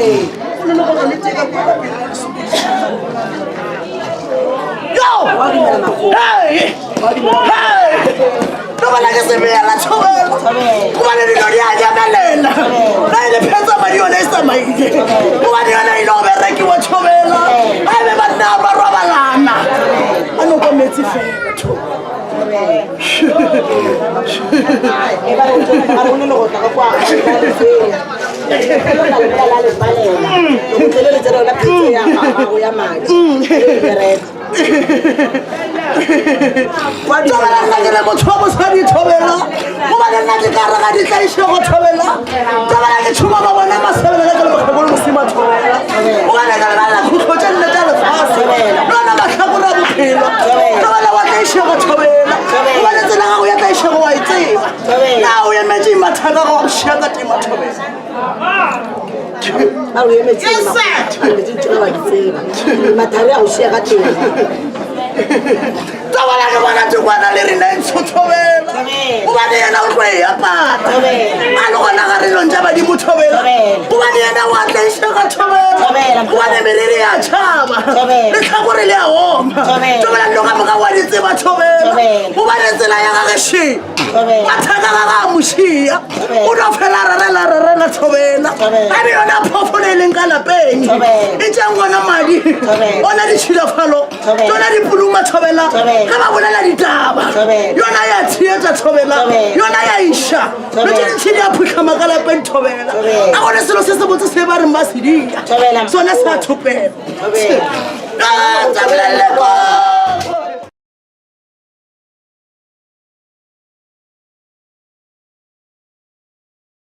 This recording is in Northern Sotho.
Go le go le teka kwa ka pele ga Yo! Hey! Hey! Tobela ke sebela thobela. Gobane dilo di a nyamelela. Ga e le phetsa madi yone e tsamaile. Gobane yone e no berekiwa thobela. Ga e be banna ba robalana. A no kwa metsi fela thobela. Thobela nna ke le motho wa mosadi thobela gobane nna ke ka re ga ditlaišego thobela thobela ke tšhuma ba bona masebela ka ke le mokgekolo mosima thobela gobane ka lebalela khutlo tše nne tša lefase lona mahlakore a bophelo thobela wa tlaišego thobela gobane tsela gago ya tlaišego wa e tseba na o emetše mathaka go šia ka tema thobela a o emetse wa di tseba mathare a go šia ka teng tobela ke bona tekwana le rena e ntshotshobela gobane yena o tlo e apara a le gona ga relong tša badimo thobela gobane yena o atlaešega thobela gobane merere ya tšhaba letlhakore le a oma thobela dilo ka moka wa di tseba thobela gobane tsela ya gage mathaka ga ga mošia o no fela rerela rerela thobela a be yona phoofolo e leng ka lapeng e tšang gona madi ona ditšhilafalo tsona dipuluma thobela ge ba bolela ditaba yona ya tsheetsa thobela yona ya iša le tse dintšhi di a phutlhama ka lapeng thobela a gone selo se se botse se ba reng ba se dira sone sa thopela.